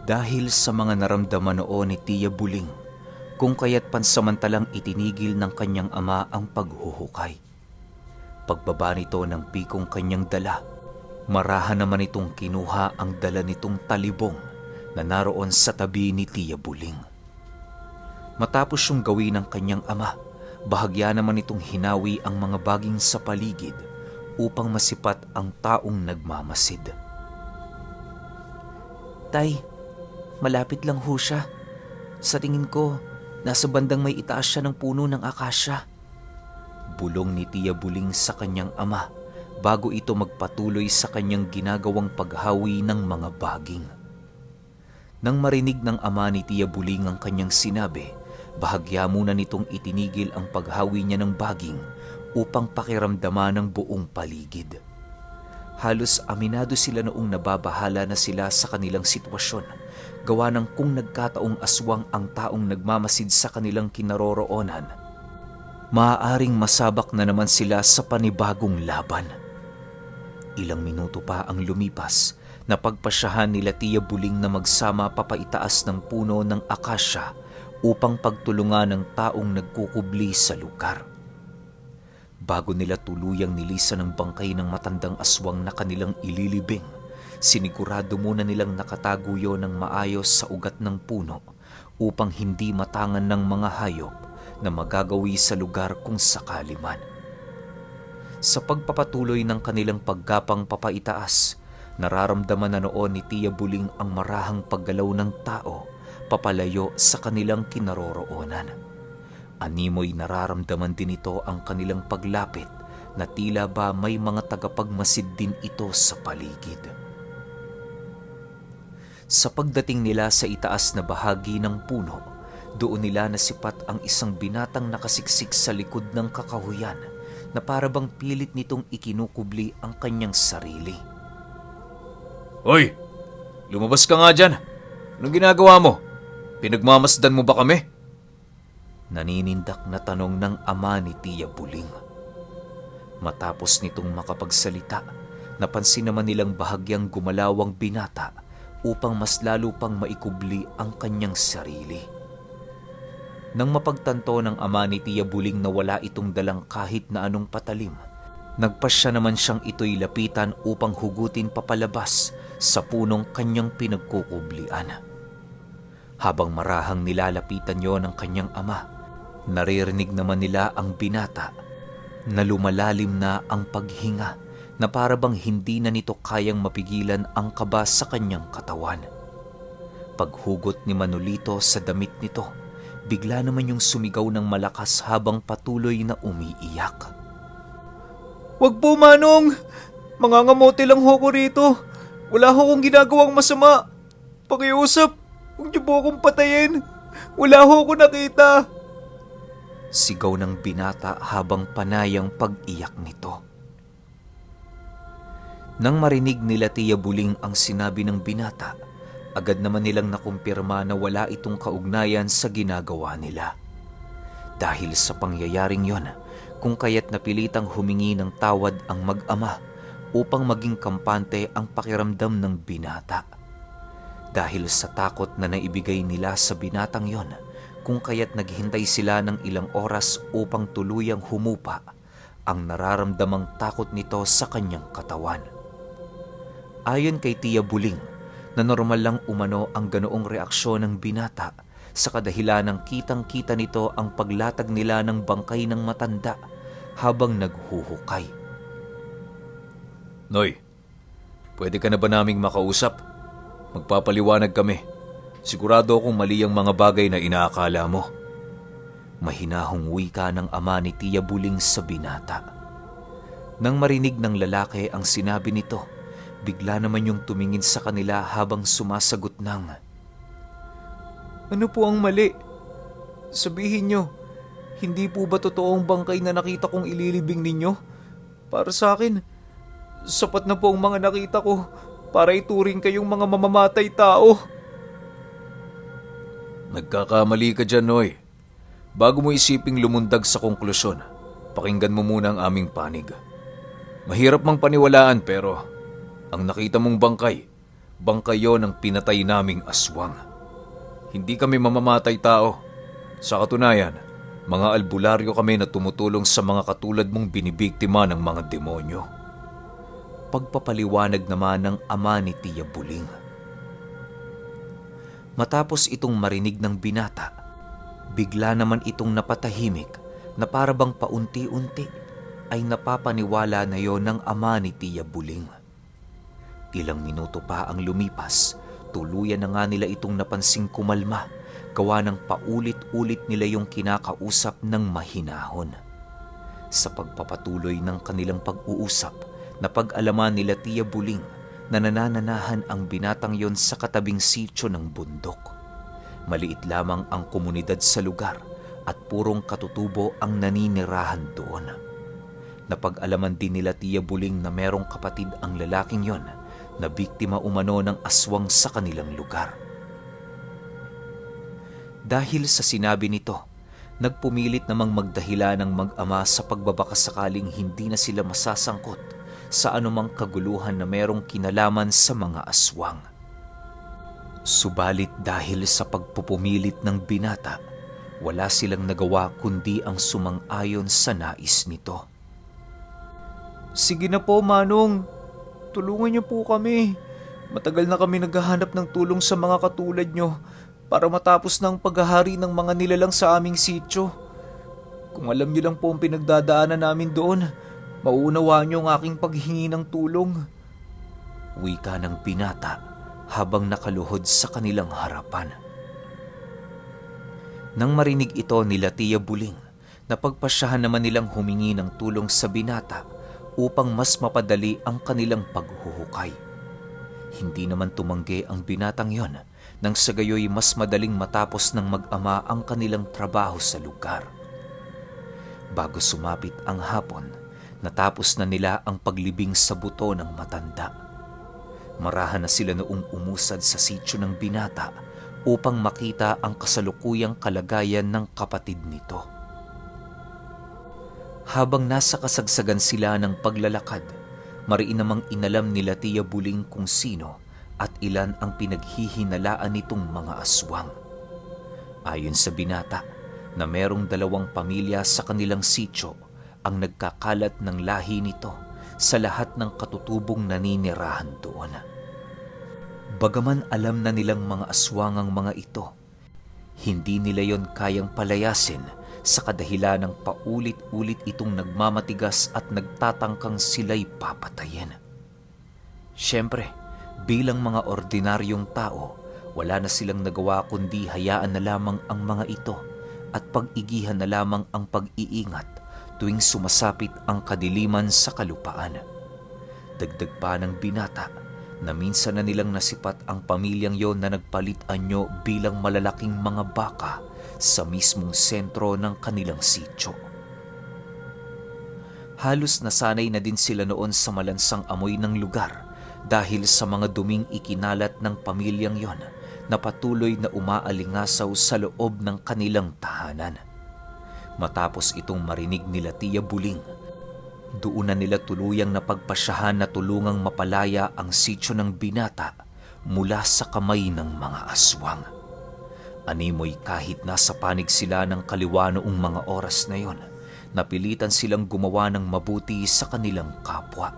Dahil sa mga naramdaman noon ni Tia Buling, kung kaya't pansamantalang itinigil ng kanyang ama ang paghuhukay. Pagbaba nito ng pikong kanyang dala, marahan naman itong kinuha ang dala nitong talibong na naroon sa tabi ni Tia Buling. Matapos yung gawin ng kanyang ama, bahagya naman itong hinawi ang mga baging sa paligid upang masipat ang taong nagmamasid. Tay, malapit lang ho siya. Sa tingin ko, nasa bandang may itaas siya ng puno ng akasya. Bulong ni Tia Buling sa kanyang ama bago ito magpatuloy sa kanyang ginagawang paghawi ng mga baging. Nang marinig ng ama ni Tia Buling ang kanyang sinabi, bahagya muna nitong itinigil ang paghawi niya ng baging upang pakiramdaman ng buong paligid. Halos aminado sila noong nababahala na sila sa kanilang sitwasyon, gawa ng kung nagkataong aswang ang taong nagmamasid sa kanilang kinaroroonan, maaaring masabak na naman sila sa panibagong laban. Ilang minuto pa ang lumipas, napagpasyahan nila Tia Buling na magsama papaitaas ng puno ng akasya upang pagtulungan ng taong nagkukubli sa lugar. Bago nila tuluyang nilisan ng bangkay ng matandang aswang na kanilang ililibing, sinigurado muna nilang nakatago yon ng maayos sa ugat ng puno upang hindi matangan ng mga hayop na magagawi sa lugar kung sakali man. Sa pagpapatuloy ng kanilang paggapang papaitaas, nararamdaman na noon ni Tia Buling ang marahang paggalaw ng tao papalayo sa kanilang kinaroroonan. Animoy nararamdaman din ito ang kanilang paglapit na tila ba may mga tagapagmasid din ito sa paligid. Sa pagdating nila sa itaas na bahagi ng puno, doon nila nasipat ang isang binatang nakasiksik sa likod ng kakahuyan na para bang pilit nitong ikinukubli ang kanyang sarili. Hoy! Lumabas ka nga dyan! Anong ginagawa mo? Pinagmamasdan mo ba kami? Naninindak na tanong ng ama ni Tia Buling. Matapos nitong makapagsalita, napansin naman nilang bahagyang gumalawang binata upang mas lalo pang maikubli ang kanyang sarili. Nang mapagtanto ng ama ni Tia Buling na wala itong dalang kahit na anong patalim, nagpasya naman siyang ito'y lapitan upang hugutin papalabas sa punong kanyang pinagkukublian. Habang marahang nilalapitan yon ng kanyang ama, naririnig naman nila ang binata na lumalalim na ang paghinga na para bang hindi na nito kayang mapigilan ang kaba sa kanyang katawan. Paghugot ni Manolito sa damit nito, bigla naman yung sumigaw ng malakas habang patuloy na umiiyak. Wag po, Manong! Mangangamote lang ho ko rito. Wala ho kong ginagawang masama. Pakiusap! Huwag niyo po akong patayin. Wala ho ko nakita. Sigaw ng binata habang panayang pag-iyak nito. Nang marinig nila Tia Buling ang sinabi ng binata, agad naman nilang nakumpirma na wala itong kaugnayan sa ginagawa nila. Dahil sa pangyayaring yon, kung kaya't napilitang humingi ng tawad ang mag-ama upang maging kampante ang pakiramdam ng binata. Dahil sa takot na naibigay nila sa binatang yon, kung kaya't naghintay sila ng ilang oras upang tuluyang humupa ang nararamdamang takot nito sa kanyang katawan. Ayon kay Tia Buling, na normal lang umano ang ganoong reaksyon ng binata sa kadahilan ng kitang-kita nito ang paglatag nila ng bangkay ng matanda habang naghuhukay. Noy, pwede ka na ba naming makausap? Magpapaliwanag kami. Sigurado akong mali ang mga bagay na inaakala mo. Mahinahong wika ng ama ni Tia Buling sa binata. Nang marinig ng lalaki ang sinabi nito, bigla naman yung tumingin sa kanila habang sumasagot ng, Ano po ang mali? Sabihin nyo, hindi po ba totoo ang bangkay na nakita kong ililibing ninyo? Para sa akin, sapat na po ang mga nakita ko para ituring kayong mga mamamatay tao. Nagkakamali ka dyan, Noy. Bago mo isiping lumundag sa konklusyon, pakinggan mo muna ang aming panig. Mahirap mang paniwalaan pero ang nakita mong bangkay, Bangkay yon ng pinatay naming aswang. Hindi kami mamamatay tao. Sa katunayan, mga albularyo kami na tumutulong sa mga katulad mong binibiktima ng mga demonyo. Pagpapaliwanag naman ng ama ni Tia Buling. Matapos itong marinig ng binata, bigla naman itong napatahimik na para bang paunti-unti ay napapaniwala na yon ng ama ni Tia Buling. Ilang minuto pa ang lumipas, tuluyan na nga nila itong napansing kumalma, gawa ng paulit-ulit nila yung kinakausap ng mahinahon. Sa pagpapatuloy ng kanilang pag-uusap, napag-alaman nila Tia Buling na nanananahan ang binatang yon sa katabing sityo ng bundok. Maliit lamang ang komunidad sa lugar at purong katutubo ang naninirahan doon. Napag-alaman din nila Tia Buling na merong kapatid ang lalaking yon na biktima umano ng aswang sa kanilang lugar. Dahil sa sinabi nito, nagpumilit namang magdahila ng mag-ama sa pagbabakasakaling hindi na sila masasangkot sa anumang kaguluhan na merong kinalaman sa mga aswang. Subalit dahil sa pagpupumilit ng binata, wala silang nagawa kundi ang sumang-ayon sa nais nito. Sige na po, Manong. Tulungan niyo po kami. Matagal na kami naghahanap ng tulong sa mga katulad niyo para matapos ng paghahari ng mga nilalang sa aming sityo. Kung alam niyo lang po ang pinagdadaanan namin doon, mauunawaan niyo ang aking paghingi ng tulong. Wika ng binata habang nakaluhod sa kanilang harapan. Nang marinig ito nila Tia Buling, napagpasyahan naman nilang humingi ng tulong sa binata upang mas mapadali ang kanilang paghuhukay. Hindi naman tumanggi ang binatang yon nang sa gayoy mas madaling matapos ng mag-ama ang kanilang trabaho sa lugar. Bago sumapit ang hapon, natapos na nila ang paglibing sa buto ng matanda. Marahan na sila noong umusad sa sityo ng binata upang makita ang kasalukuyang kalagayan ng kapatid nito. Habang nasa kasagsagan sila ng paglalakad, mariin namang inalam nila Tia Buling kung sino at ilan ang pinaghihinalaan nitong mga aswang. Ayon sa binata, na merong 2 pamilya sa kanilang sityo ang nagkakalat ng lahi nito sa lahat ng katutubong naninirahan doon. Bagaman alam na nilang mga aswang ang mga ito, hindi nila yon kayang palayasin sa kadahilan ng paulit-ulit itong nagmamatigas at nagtatangkang sila'y papatayin. Siyempre, bilang mga ordinaryong tao, wala na silang nagawa kundi hayaan na lamang ang mga ito at pag-igihan na lamang ang pag-iingat tuwing sumasapit ang kadiliman sa kalupaan. Dagdag pa ng binata na minsan na nilang nasipat ang pamilyang yon na nagpalit anyo bilang malalaking mga baka sa mismong sentro ng kanilang sityo. Halos nasanay na din sila noon sa malansang amoy ng lugar dahil sa mga duming ikinalat ng pamilyang yon na patuloy na umaalingasaw sa loob ng kanilang tahanan. Matapos itong marinig nila Tia Buling, doon na nila tuluyang napagpasyahan na tulungang mapalaya ang sityo ng binata mula sa kamay ng mga aswang. Animoy kahit nasa panig sila ng kaliwa noong mga oras na yon, napilitan silang gumawa ng mabuti sa kanilang kapwa.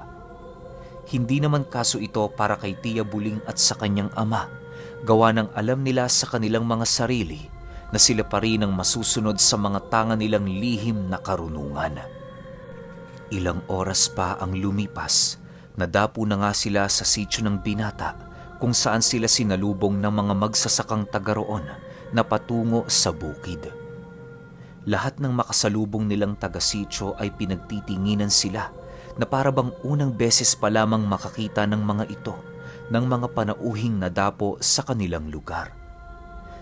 Hindi naman kaso ito para kay Tia Buling at sa kanyang ama, gawa ng alam nila sa kanilang mga sarili na sila pa rin ang masusunod sa mga tanga nilang lihim na karunungan. Ilang oras pa ang lumipas, nadapo na nga sila sa sityo ng binata kung saan sila sinalubong ng mga magsasakang taga-roon na patungo sa bukid. Lahat ng makasalubong nilang taga-sityo ay pinagtitinginan sila na para bang unang beses pa lamang makakita ng mga ito ng mga panauhing nadapo sa kanilang lugar.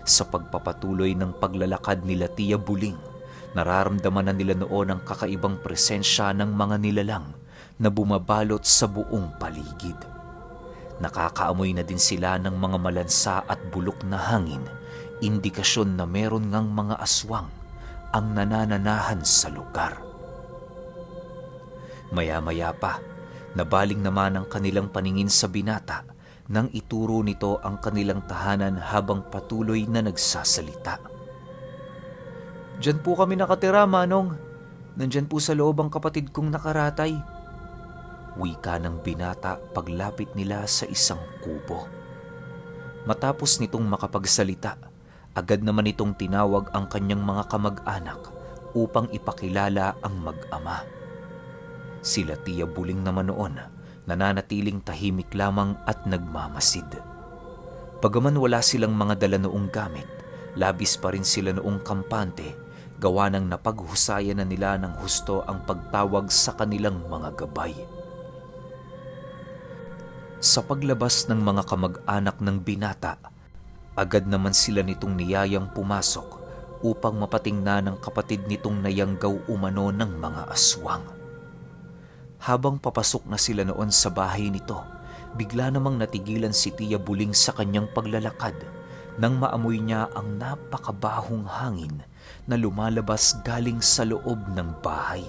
Sa pagpapatuloy ng paglalakad nila Tia Buling, nararamdaman na nila noon ang kakaibang presensya ng mga nilalang na bumabalot sa buong paligid. Nakakaamoy na din sila ng mga malansa at bulok na hangin, indikasyon na meron ngang mga aswang ang nanananahan sa lugar. Maya-maya pa, nabaling naman ang kanilang paningin sa binata nang ituro nito ang kanilang tahanan habang patuloy na nagsasalita. Diyan po kami nakatira, Manong. Nandyan po sa loob ang kapatid kong nakaratay. Wika ng binata paglapit nila sa isang kubo. Matapos nitong makapagsalita, agad naman itong tinawag ang kanyang mga kamag-anak upang ipakilala ang mag-ama. Sila Tia Buling naman noon, nananatiling tahimik lamang at nagmamasid. Bagaman wala silang mga dala noong gamit, labis pa rin sila noong kampante, gawa ng napaghusayan na nila ng husto ang pagtawag sa kanilang mga gabay. Sa paglabas ng mga kamag-anak ng binata, agad naman sila nitong niyayang pumasok upang mapatingnan ng kapatid nitong nayanggaw umano ng mga aswang. Habang papasok na sila noon sa bahay nito, bigla namang natigilan si Tia Buling sa kanyang paglalakad nang maamoy niya ang napakabahong hangin na lumalabas galing sa loob ng bahay.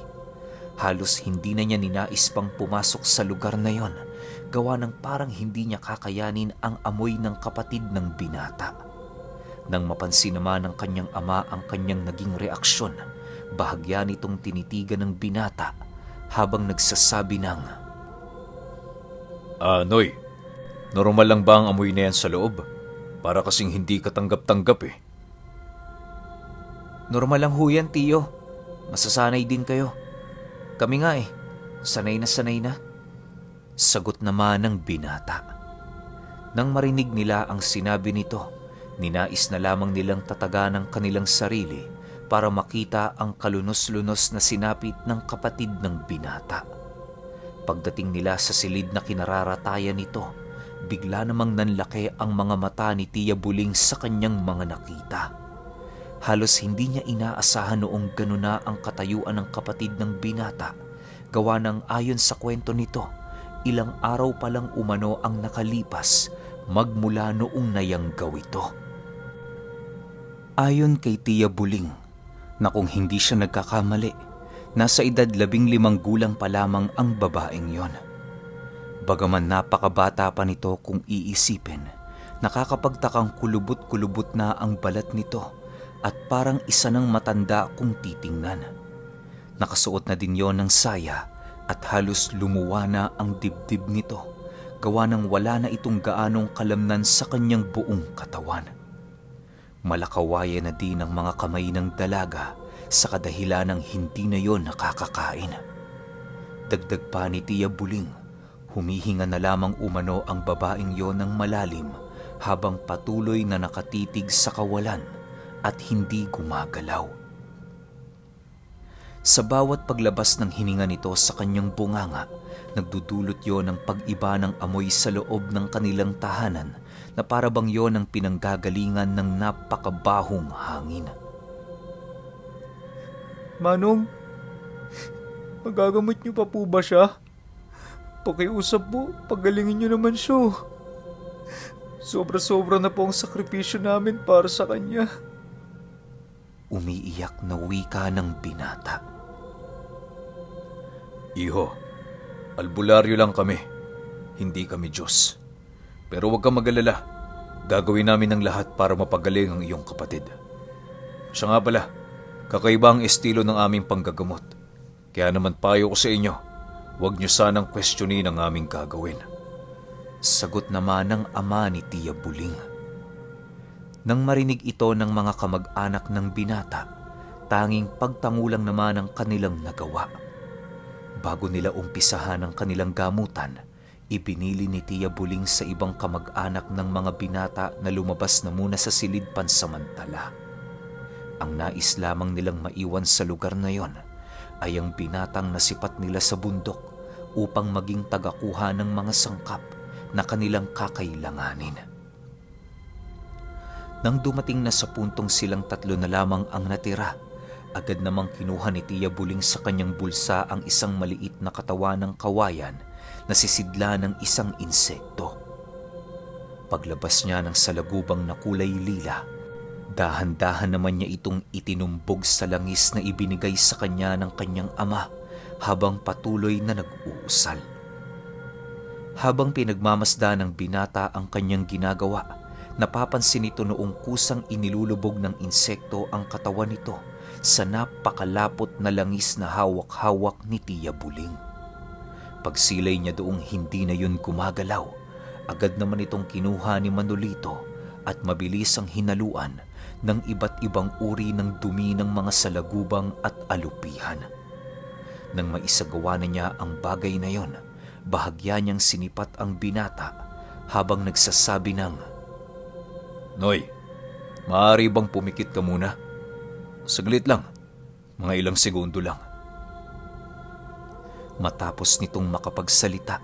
Halos hindi na niya ninais pang pumasok sa lugar na yon, gawa ng parang hindi niya kakayanin ang amoy ng kapatid ng binata. Nang mapansin naman ng kanyang ama ang kanyang naging reaksyon, bahagya nitong tinitigan ng binata habang nagsasabi ng, Noy, normal lang ba ang amoy na yan sa loob? Para kasing hindi katanggap-tanggap eh. Normal lang ho yan, Tiyo. Masasanay din kayo. Kami nga sanay na sanay na. Sagot naman ng binata. Nang marinig nila ang sinabi nito, ninais na lamang nilang tatagan ang kanilang sarili para makita ang kalunos-lunos na sinapit ng kapatid ng binata. Pagdating nila sa silid na kinararatayan nito, bigla namang nanlaki ang mga mata ni Tia Buling sa kanyang mga nakita. Halos hindi niya inaasahan noong gano'n na ang katayuan ng kapatid ng binata, gawa ng ayon sa kwento nito, ilang araw pa lang umano ang nakalipas magmula noong nayanggaw ito. Ayon kay Tia Buling, na kung hindi siya nagkakamali, nasa edad 15 gulang pa lamang ang babaeng yon. Bagaman napakabata pa nito kung iisipin, nakakapagtakang kulubot-kulubot na ang balat nito at parang isa ng matanda kung titingnan. Nakasuot na din yon ng saya at halos lumuwa na ang dibdib nito, gawa ng wala na itong gaanong kalamnan sa kanyang buong katawan. Malakawayan na din ang mga kamay ng dalaga sa kadahilan ng hindi na yon nakakakain. Dagdag pa ni Tia Buling, humihinga na lamang umano ang babaeng yon ng malalim habang patuloy na nakatitig sa kawalan at hindi gumagalaw. Sa bawat paglabas ng hininga nito sa kanyang bunganga, nagdudulot yon ng pag-iba ng amoy sa loob ng kanilang tahanan na para bang yon ang pinanggagalingan ng napakabahong hangin. Manong, magagamot niyo pa po ba siya? Pakiusap po, pagalingin niyo naman siya. Sobra-sobra na po ang sakripisyo namin para sa kanya. Umiiyak na wika ng binata. Iho, albularyo lang kami. Hindi kami Diyos. Pero huwag kang mag-alala. Gagawin namin ang lahat para mapagaling ang iyong kapatid. Siya nga pala, kakaiba ang estilo ng aming panggagamot. Kaya naman payo ko sa inyo, huwag niyo sanang questionin ang aming gagawin. Sagot naman ng ama ni Tia Buling. Nang marinig ito ng mga kamag-anak ng binata, tanging pagtangulang naman ang kanilang nagawa. Bago nila umpisahan ang kanilang gamutan, ibinili ni Tia Buling sa ibang kamag-anak ng mga binata na lumabas na muna sa silid pansamantala. Ang nais lamang nilang maiwan sa lugar na yon ay ang binatang nasipat nila sa bundok upang maging tagakuha ng mga sangkap na kanilang kakailanganin. Nang dumating na sa puntong silang tatlo na lamang ang natira, agad namang kinuha ni Tia Buling sa kanyang bulsa ang isang maliit na katawan ng kawayan na sisidla ng isang insekto. Paglabas niya ng salagubang na kulay lila, dahan-dahan naman niya itong itinumbog sa langis na ibinigay sa kanya ng kanyang ama habang patuloy na nag-uusal. Habang pinagmamasda ng binata ang kanyang ginagawa, napapansin nito noong kusang inilulubog ng insekto ang katawan nito sa napakalapot na langis na hawak-hawak ni Tia Buling. Pagsilay niya doong hindi na yun gumagalaw, agad naman itong kinuha ni Manolito at mabilis ang hinaluan ng iba't ibang uri ng dumi ng mga salagubang at alupihan. Nang maisagawa na niya ang bagay na yon, bahagya niyang sinipat ang binata habang nagsasabi ng, "Noy, maaari bang pumikit ka muna? Saglit lang, mga ilang segundo lang." Matapos nitong makapagsalita,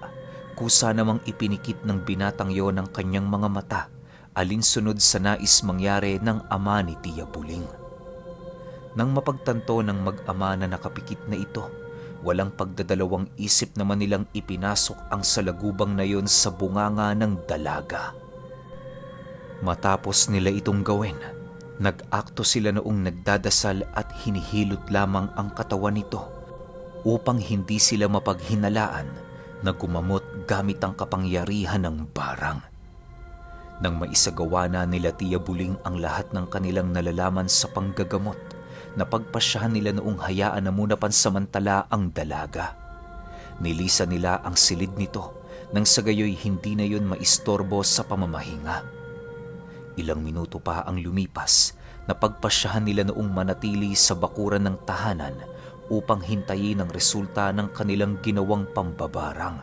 kusa namang ipinikit ng binatang yon ang kanyang mga mata, alinsunod sa nais mangyari ng ama ni Tia Buling. Nang mapagtanto ng mag-ama na nakapikit na ito, walang pagdadalawang isip naman nilang ipinasok ang salagubang na yon sa bunganga ng dalaga. Matapos nila itong gawin, nag-akto sila noong nagdadasal at hinihilot lamang ang katawan nito upang hindi sila mapaghinalaan na gumamot gamit ang kapangyarihan ng barang. Nang maisagawa na nila Tia Buling ang lahat ng kanilang nalalaman sa panggagamot, napagpasyahan nila noong hayaan na muna pansamantala ang dalaga. Nilisa nila ang silid nito nang sa gayoy hindi na yun maistorbo sa pamamahinga. Ilang minuto pa ang lumipas, napagpasyahan nila noong manatili sa bakuran ng tahanan upang hintayin ang resulta ng kanilang ginawang pambabarang.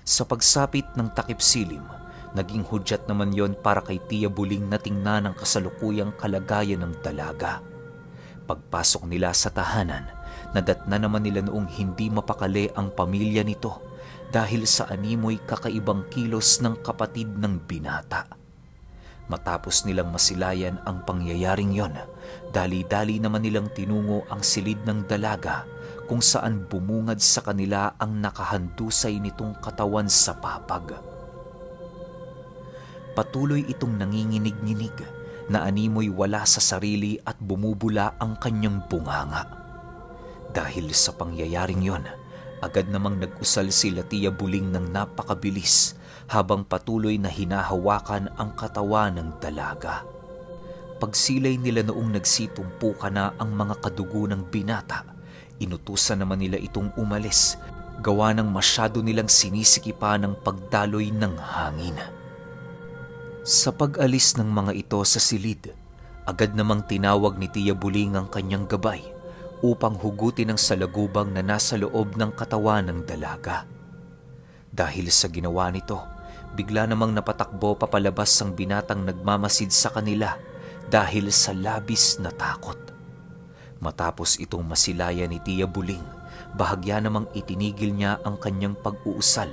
Sa pagsapit ng takip silim, naging hudyat naman yon para kay Tia Buling na tingnan ang kasalukuyang kalagayan ng dalaga. Pagpasok nila sa tahanan, nadatna naman nila noong hindi mapakali ang pamilya nito dahil sa animoy kakaibang kilos ng kapatid ng binata. Matapos nilang masilayan ang pangyayaring yon, dali-dali naman nilang tinungo ang silid ng dalaga kung saan bumungad sa kanila ang nakahandusay nitong katawan sa papag. Patuloy itong nanginginig-nginig na animoy wala sa sarili at bumubula ang kanyang bunganga. Dahil sa pangyayaring yon, agad namang nag-usal sila Tia Buling ng napakabilis habang patuloy na hinahawakan ang katawan ng dalaga. Pagsilay nila noong nagsitumpukan na ang mga kadugo ng binata, inutusan naman nila itong umalis, gawa ng masyado nilang sinisikipan ng pagdaloy ng hangin. Sa pag-alis ng mga ito sa silid, agad namang tinawag ni Tia Buling ang kanyang gabay upang hugutin ang salagubang na nasa loob ng katawan ng dalaga. Dahil sa ginawa nito, bigla namang napatakbo papalabas ang binatang nagmamasid sa kanila dahil sa labis na takot. Matapos itong masilayan ni Tia Buling, bahagya namang itinigil niya ang kanyang pag-uusal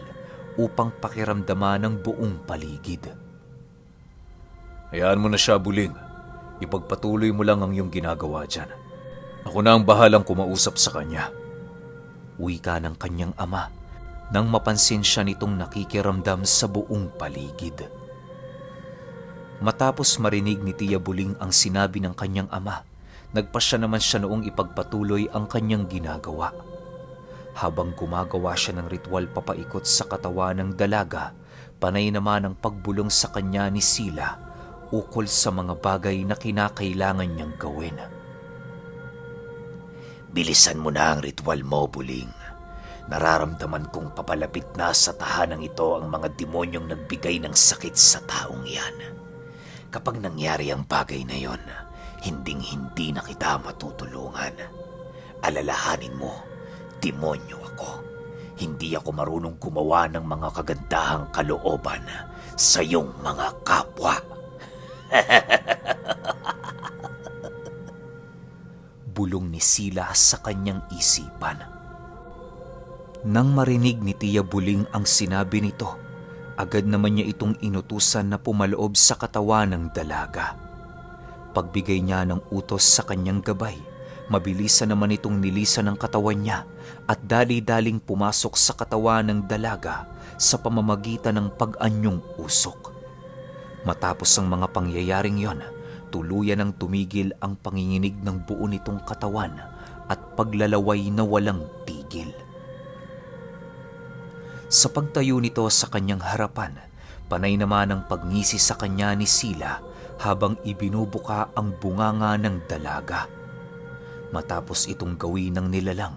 upang pakiramdaman ng buong paligid. Hayaan mo na siya, Buling. Ipagpatuloy mo lang ang iyong ginagawa dyan. Ako na ang bahalang kumausap sa kanya. Wika ng kanyang ama nang mapansin siya nitong nakikiramdam sa buong paligid. Matapos marinig ni Tia Buling ang sinabi ng kanyang ama, nagpasya naman siya noong ipagpatuloy ang kanyang ginagawa. Habang gumagawa siya ng ritual papaikot sa katawan ng dalaga, panay naman ang pagbulong sa kanya ni Sila ukol sa mga bagay na kinakailangan niyang gawin. Bilisan mo na ang ritual mo, Buling. Nararamdaman kong papalapit na sa tahanang ito ang mga demonyong nagbigay ng sakit sa taong yan. Kapag nangyari ang bagay na yon, hinding-hindi na kita matutulungan. Alalahanin mo, demonyo ako. Hindi ako marunong gumawa ng mga kagandahang kalooban sa iyong mga kapwa. Bulong ni Sila sa kanyang isipan. Nang marinig ni Tia Buling ang sinabi nito, agad naman niya itong inutusan na pumaloob sa katawan ng dalaga. Pagbigay niya ng utos sa kanyang gabay, mabilisan naman itong nilisan ng katawan niya at dali-daling pumasok sa katawan ng dalaga sa pamamagitan ng pag-anyong usok. Matapos ang mga pangyayaring yon, tuluyan ang tumigil ang panginginig ng buo nitong katawan at paglalaway na walang tigil. Sa pagtayo nito sa kanyang harapan, panay naman ang pagngisi sa kanya ni Sila habang ibinubuka ang bunganga ng dalaga. Matapos itong gawin ng nilalang,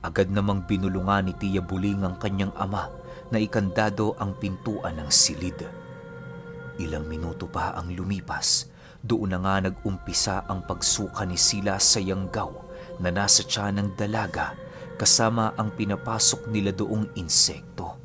agad namang binulungan ni Tia Buling ang kanyang ama na ikandado ang pintuan ng silid. Ilang minuto pa ang lumipas, doon na nga nag-umpisa ang pagsuka ni Sila sa yanggaw na nasa tiyan ng dalaga kasama ang pinapasok nila doong insekto.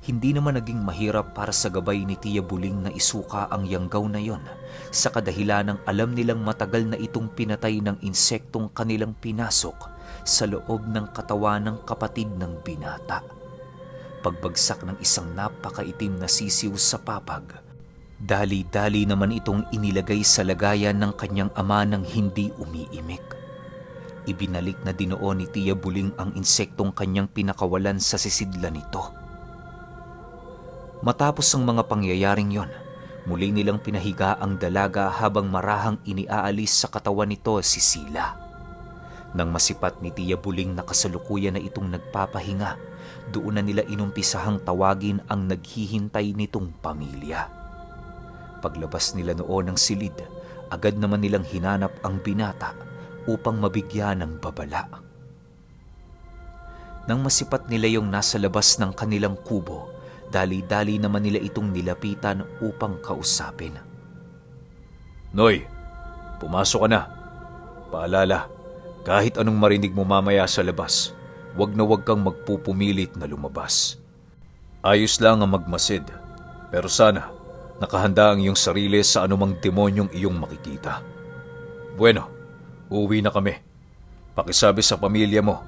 Hindi naman naging mahirap para sa gabay ni Tia Buling na isuka ang yanggaw na yon sa kadahilan ng alam nilang matagal na itong pinatay ng insektong kanilang pinasok sa loob ng katawan ng kapatid ng binata. Pagbagsak ng isang napakaitim na sisiw sa papag, dali-dali naman itong inilagay sa lagayan ng kanyang ama nang hindi umiimik. Ibinalik na dinoon ni Tia Buling ang insektong kanyang pinakawalan sa sisidlan nito. Matapos ang mga pangyayaring yon, muli nilang pinahiga ang dalaga habang marahang iniaalis sa katawan nito si Sila. Nang masipat ni Tia Buling na kasalukuyan na itong nagpapahinga, doon na nila inumpisahang tawagin ang naghihintay nitong pamilya. Paglabas nila noon ng silid, agad naman nilang hinanap ang binata upang mabigyan ng babala. Nang masipat nila yung nasa labas ng kanilang kubo, dali-dali naman nila itong nilapitan upang kausapin. Noy, pumasok ka na. Paalala, kahit anong marinig mo mamaya sa labas, wag na wag kang magpupumilit na lumabas. Ayos lang ang magmasid, pero sana nakahanda ang iyong sarili sa anumang demonyong iyong makikita. Bueno, uuwi na kami. Pakisabi sa pamilya mo,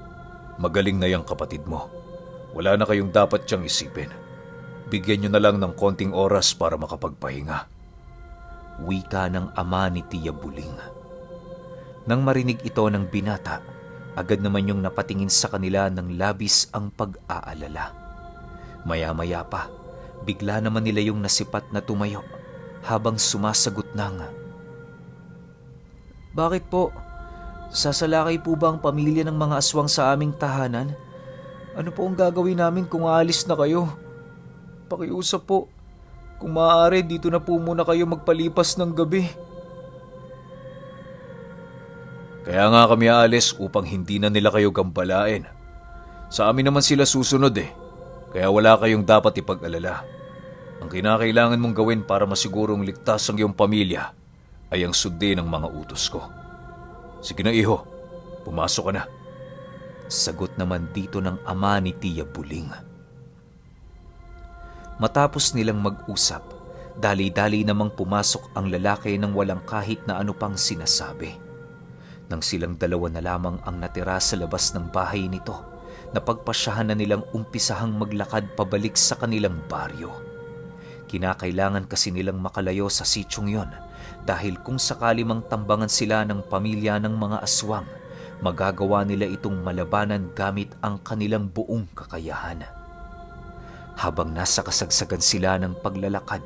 magaling na yung kapatid mo. Wala na kayong dapat siyang isipin. Bigyan niyo na lang ng konting oras para makapagpahinga. Wika ng ama ni Tia Buling. Nang marinig ito ng binata, agad naman yung napatingin sa kanila ng labis ang pag-aalala. Maya-maya pa, bigla naman nila yung nasipat na tumayo habang sumasagot ng, Bakit po? Sasalakay po ba ang pamilya ng mga aswang sa aming tahanan? Ano po ang gagawin namin kung aalis na kayo? Pakiusap po. Kung maaari, dito na po muna kayo magpalipas ng gabi. Kaya nga kami aalis upang hindi na nila kayo gambalain. Sa amin naman sila susunod kaya wala kayong dapat ipag-alala. Ang kinakailangan mong gawin para masigurong ligtas ang iyong pamilya ay ang sundin ng mga utos ko. Sige na iho, pumasok ka na. Sagot naman dito ng ama ni Tia Buling. Matapos nilang mag-usap, dali-dali namang pumasok ang lalaki ng walang kahit na ano pang sinasabi. Nang silang dalawa na lamang ang natira sa labas ng bahay nito, napagpasyahan na nilang umpisahang maglakad pabalik sa kanilang baryo. Kinakailangan kasi nilang makalayo sa sityong yon dahil kung sakali mang tambangan sila ng pamilya ng mga aswang, magagawa nila itong malabanan gamit ang kanilang buong kakayahan. Habang nasa kasagsagan sila ng paglalakad,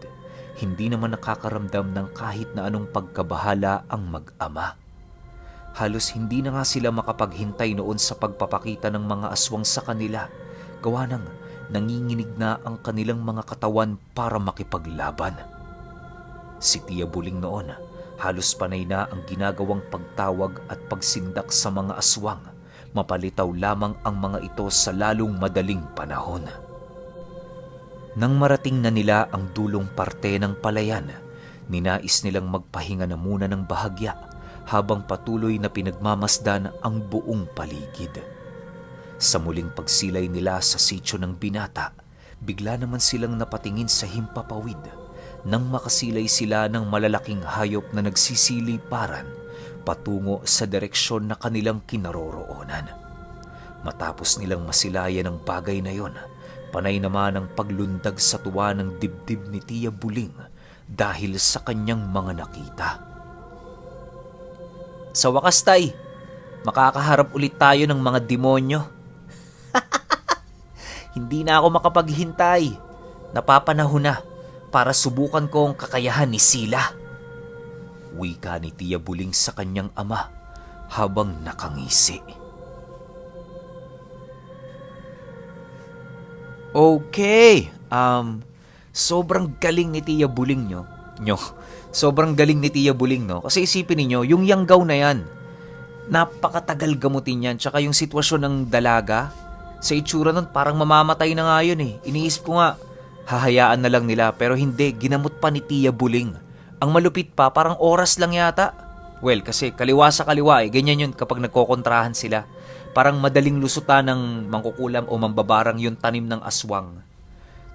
hindi naman nakakaramdam ng kahit na anong pagkabahala ang mag-ama. Halos hindi na nga sila makapaghintay noon sa pagpapakita ng mga aswang sa kanila, gawa ng nanginginig na ang kanilang mga katawan para makipaglaban. Si Tia Buling noon, halos panay na ang ginagawang pagtawag at pagsindak sa mga aswang, mapalitaw lamang ang mga ito sa lalong madaling panahon. Nang marating na nila ang dulong parte ng palayan, ninais nilang magpahinga na muna ng bahagya habang patuloy na pinagmamasdan ang buong paligid. Sa muling pagsilay nila sa sityo ng binata, bigla naman silang napatingin sa himpapawid nang makasilay sila ng malalaking hayop na nagsisiliparan patungo sa direksyon na kanilang kinaroroonan. Matapos nilang masilayan ang bagay na yon, panay naman ang paglundag sa tuwa ng dibdib ni Tia Buling dahil sa kanyang mga nakita. Sa wakas, Tay, makakaharap ulit tayo ng mga demonyo. Hindi na ako makapaghintay. Napapanahon na para subukan ko ang kakayahan ni Sila. Wika ni Tia Buling sa kanyang ama habang nakangisi. Okay. Sobrang galing ni Tia Buling nyo. Sobrang galing ni Tia Buling, no? Kasi isipin niyo, yung yanggaw na yan, napakatagal gamutin yan. Tsaka yung sitwasyon ng dalaga, sa itsura nun, parang mamamatay na nga yun eh. Iniisip ko nga, hahayaan na lang nila. Pero hindi, ginamot pa ni Tia Buling. Ang malupit pa, parang oras lang yata. Well, kasi kaliwa sa kaliwa eh. Ganyan yun kapag nagkokontrahan sila. Parang madaling lusutan ng mangkukulam o mambabarang yung tanim ng aswang.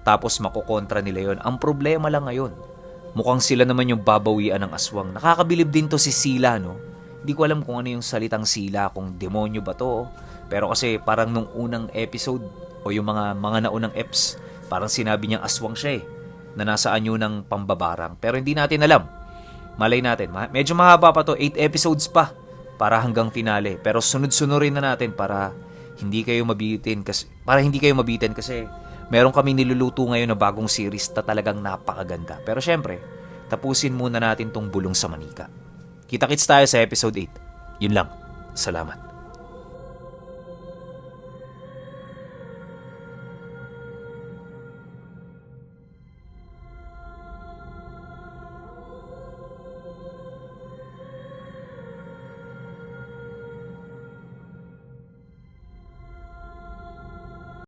Tapos makokontra nila yon. Ang problema lang ngayon, mukhang sila naman yung babawian ng aswang. Nakakabilib din to si Sila, no? Hindi ko alam kung ano yung salitang Sila, kung demonyo ba to. Pero kasi parang nung unang episode o yung mga naunang eps, parang sinabi niyang aswang siya eh, na nasa anyo ng pambabarang. Pero hindi natin alam. Malay natin. Medyo mahaba pa to, 8 episodes pa para hanggang finale. Pero sunod-sunurin na natin para hindi kayo mabitin kasi meron kami niluluto ngayon na bagong series na talagang napakaganda. Pero syempre, tapusin muna natin tong Bulong sa Manika. Kita-kits tayo sa episode 8. Yun lang. Salamat.